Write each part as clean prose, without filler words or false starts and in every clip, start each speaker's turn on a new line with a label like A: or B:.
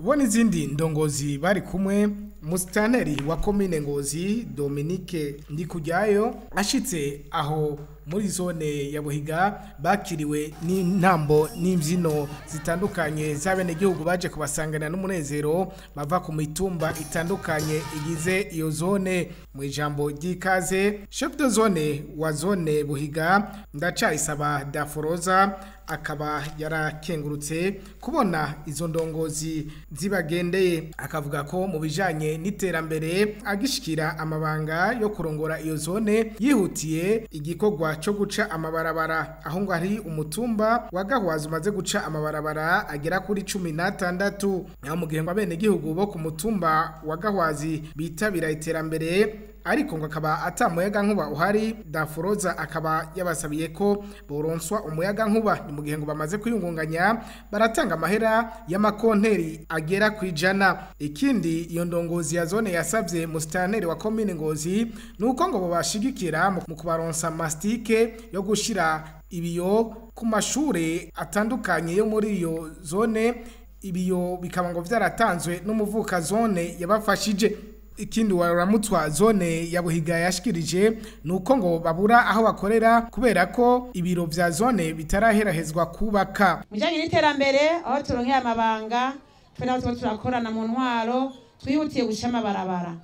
A: Bo n'izindi ndongozi bari kumwe. Musitanteri wa komine Ngozi, Dominique Ndikujyayo, ashitse aho muri zone ya Buhiga, bakiriwe n'intambo n'imbyino zitandukanye z'abenegihugu baje kubasangana n'umunezero, bava ku mitumba itandukanye igize iyo zone. Mu ijambo ry'ikaze, chef de zone wa zone Buhiga, Ndacayisaba Daforoza, akaba yarakengurutse kubona izo ndongozi zibagendeye, akavuga ko mu bijanye n'iterambere, agishikira amabanga yo kurongora iyo zone, yihutiye igikorwa cyo guca amabarabara, aho ngo ari umutumba wa Gahwazi umaze guca amabarabara agera kuri 16. Naho mu gihe ngo abenegihugu bo ku mutumba wa Gahwazi bitabira iterambere, ariko ngo akaba ata muyaga nkuba uhari. Daforoza akaba yabasabiye ko boronswa umuyaga nkuba. Ni mu gihe ngo bamaze kwiyungunganya, baratanga amahera y'amakonteri agera ku 100. Ikindi iyo ndongozi ya zone yasabye musitanteri wa komine Ngozi nuko ngo bobashigikira mu kubaronsa mastike yo gushira ibiyo ku mashure atandukanye yo muri iyo zone. Ibiyo bikaba ngo vyaratanzwe n'umuvuka zone yabafashije. Ikindi waramutswa zone ya Buhiga yashikirije nuko ngo babura aho bakorera kubera ko ibiro vya zone bitaraherahezwa kubaka.
B: Bijanye n'iterambere, aho turonkeye amabanga, twe nabo tuba turakorana mu ntwaro, twihutiye guca amabarabara.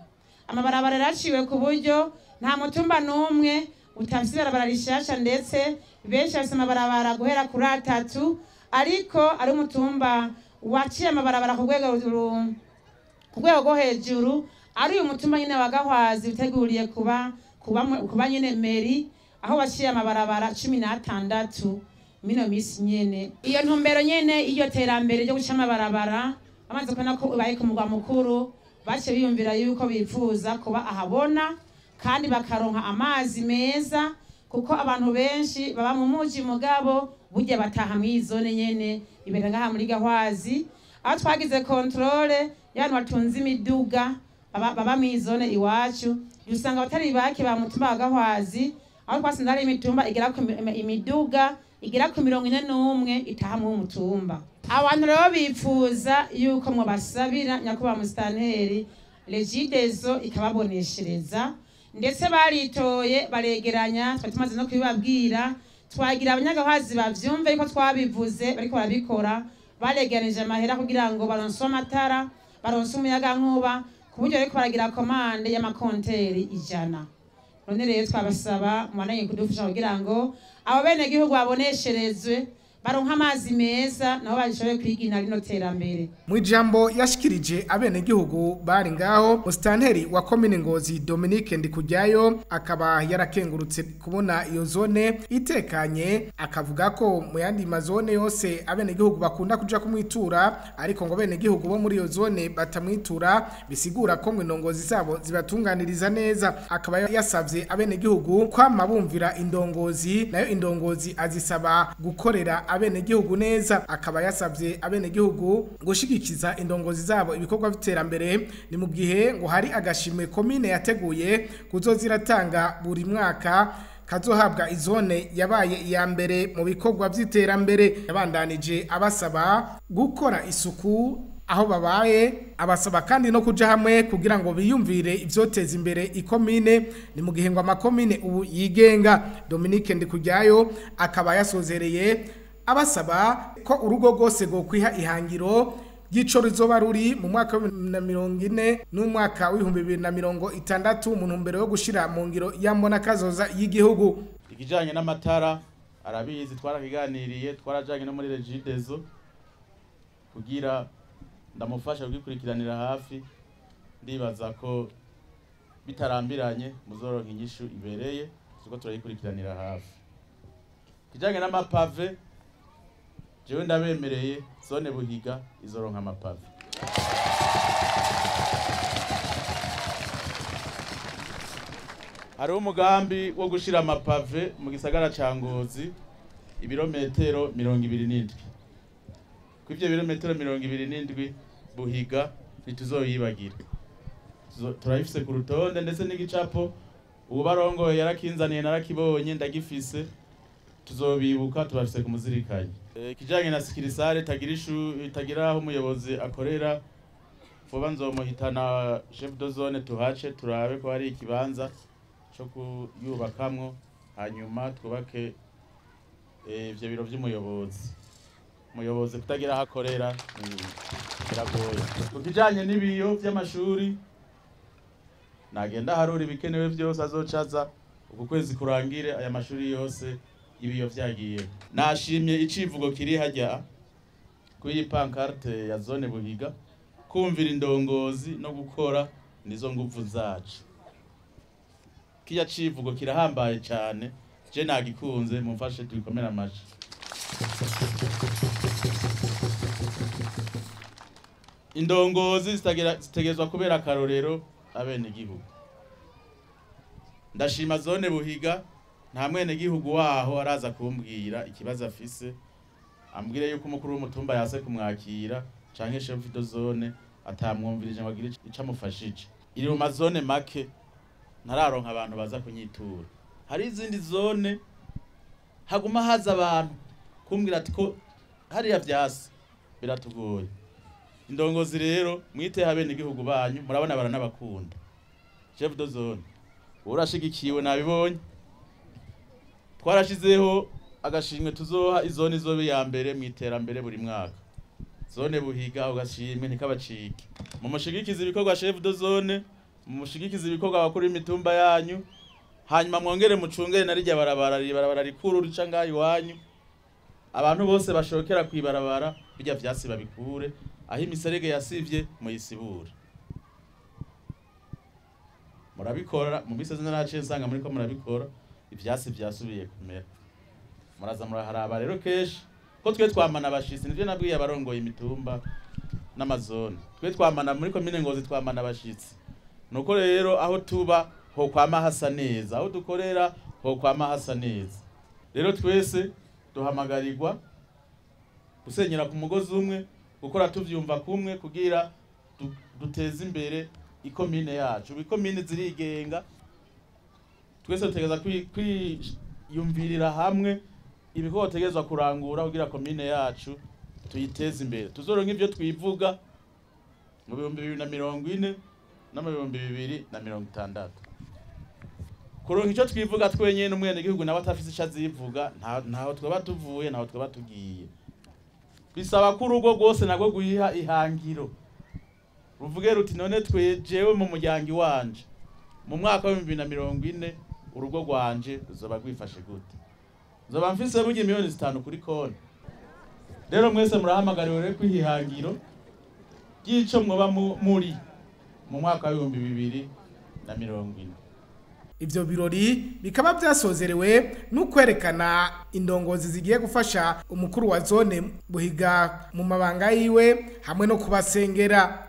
B: Amabarabara yaraciwe ku buryo nta mutumba n'umwe utafise ibarabara rishasha, ndetse benshi bafise amabarabara guhera kuri atatu, ariko ari umutumba waciye amabarabara ku rwego rwo hejuru ari uyu mutumba nyine wa Gahwazi, uteguriye kuba nyine mairie, aho waciye amabarabara 16 mino misi nyene. Iyo ntumbero nyene, iyo terambere ryo guca amabarabara, bamaze kubona ko ubaye ku mugwa mukuru, baciye biyumvira yuko bifuza kuba ahabona kandi bakaronka amazi meza, kuko abantu benshi baba mu muji, mugabo burya bataha mw'iyi zone nyene ibera ngaha muri Gahwazi. Aho twagize contrôle y'abantu batunze imiduga baba mw'iyi zone iwacu, usanga abatari bake ba mutumba wa Gahwazi, aho twasanze hari imitumba igera ku imiduga igera ku 41 itaha mu mutumba. Abantu rero bipfuza yuko mwabasabira nyakubahwa musitanteri, Regideso ikababoneshereza. Ndetse baritoye, baregeranya, twari tumaze no kubibabwira, twagira abanyagahwazi bavyumve yuko twabivuze, bariko barabikora. Baregeranije amahera kugira ngo baronswe amatara, baronse umuyagankuba, ku buryo bariko baragira commande y'amakonteri 100. None rero twabasaba mubandanye kudufasha kugira ngo abo benegihugu babonesherezwe, baronke amazi meza, nabo bashobore kwigina rino terambere.
A: Mu ijambo yashikirije abenegihugu bari ngaho, musitanteri wa komine Ngozi, Dominique Ndikujyayo, akaba yarakengurutse kubona iyo zone itekanye, akavuga ko mu yandi mazone yose abenegihugu bakunda kuja kumwitura, ariko ngo abenegihugu bo muri iyo zone batamwitura, bisigura ko ngo indongozi zabo zibatunganiriza neza. Akaba yasavye abenegihugu kwama bumvira indongozi, nayo indongozi azisaba gukorera abenegihugu neza. Akaba yasavye abenegihugu gushigikiza indongozi zabo ibikorwa by'iterambere. Ni mu gihe ngo hari agashimwe komine yateguye kuzoziratanga buri mwaka, kazohabwa izone yabaye iya mbere mu bikorwa by'iterambere. Yabandanije abasaba gukora isuku aho babaye, abasaba kandi no kuja hamwe kugira ngo biyumvire ivyoteza imbere ikomine. Ni mu gihe ngo amakomine ubu yigenga. Dominique Ndikujyayo akaba yasozereye abasaba ko urugo rwose rwokwiha ihangiro ry'ico ruzoba ruri mu mwaka wa 2040 n'umwaka w'2060, mu ntumbero yo gushira mu ngiro ya mbona kazoza y'igihugu.
C: Ikijanye n'amatara arabizi, twarakiganiriye, twarajanye no muri Regideso kugira ndamufasha kugikurikiranira hafi. Ndibaza ko bitarambiranye muzoronka inyishu ibereye, turiko turayikurikiranira hafi. Ikijanye n'amapave, jewe ndabemereye, zone Buhiga izoronka amapave. Hariho umugambi wo gushira amapave mu gisagara ca Ngozi, ibirometero 27. Ku ivyo birometero 27, Buhiga ntituzoyibagira. Turabifise ku rutonde, ndetse n'igicapo ubu barongoye yarakinzaniye, narakibonye, ndagifise. Tuzobibuka, tubafise kumuzirikanya. Ikijanye na sikirisare tagira ishu itagira aho umuyobozi akorera, vuba nzomuhitana chef de zone tuhace turabe ko hari ikibanza cyo kuyubakamwo, hanyuma twubake ivyo biro vy'umuyobozi. Umuyobozi kutagira aho akorera biragoye. Ku kijanye n'ibiyo vy'amashuri, nagenda harura ibikenewe vyose azocaza uku kwezi kurangire aya mashuri yose ibiyo vyagiye. Nashimye icivugo kiri hajya kuri pancarte ya zone Buhiga, kumvira indongozi no gukora nizo nguvu zacu. Kiya civugo kirahambaye cyane, je nagikunze, mumfashe tubikomera amashi. Indongozi zitegerezwa kubera akarorero abenegihugu. Ndashima zone Buhiga, nta mwenegihugu waho araza kumbwira ikibazo afise, ambwire yuko umukuru w'umutumba yase kumwakira canke chef de zone atamwumvirije ngo agire ico amufashije. Iri mu mazone make ntararonka abantu baza kunyitura. Hari izindi zone haguma haza abantu kumbwira ati ko hariya vyase biratugoye. Indongozi rero mwite abenegihugu banyu, murabona baranabakunda. Chef de zone urashigikiwe, nabibonye. Twarashizeho agashimwe tuzoha izone izobe ya mbere mu iterambere buri mwaka. Zone Buhiga agashimwe ntikabacike. Mumushigikize ibikorwa chef de zone, mumushigikize ibikorwa abakuru b'imitumba yanyu, hanyuma mwongere mucungere na rijya barabara, ribarabara rikuru rica ngaho iwanyu. Abantu bose bashokera kwibarabara bijya vyasi babikure, aho imiserege yasivye muyisibure. Murabikora mu misozi naraciye nsanga muri ko murabikora, ivyasi vyasubiye kumera. Muraza muraharaba rero keshi ko twe twamana abashitsi, nivyo nabwiye abarongoye imitumba n'amazone. Twe twamana muri komine Ngozi, twamana abashitsi. Nuko rero aho tuba ho kwama hasa neza, aho dukorera ho kwama hasa neza. Rero twese duhamagarirwa gusenyera ku mugozi umwe, gukora tuvyumva kumwe kugira duteze imbere ikomine yacu. Ikomine zirigenga, twese dutegereza kwiyumvirira hamwe ibikorwa dutegerezwa kurangura kugira komine yacu tuyiteze imbere. Tuzoronka ivyo twivuga mu 2040 no mu 2060. Kuronka ico twivuga twenyene, umwenegihugu nawe atafise ico azivuga, ntaho twaba tuvuye, ntaho twaba tugiye. Bisaba ko urugo rwose nagwo guhiha ihangiro, ruvuge ruti none jewe mu muryango iwanje mu mwaka wa 2040 urugo rwanje ruzoba rwifashe gute? Nzoba mfise burya miliyoni 5 kuri konti. Rero mwese murahamagariwe rero kwihangiro ry'ico mwoba muri mu mwaka wa 2040.
A: Ivyo birori bikaba vyasozerewe n'ukwerekana indongozi zigiye gufasha umukuru wa zone Buhiga mu mabanga yiwe hamwe no kubasengera.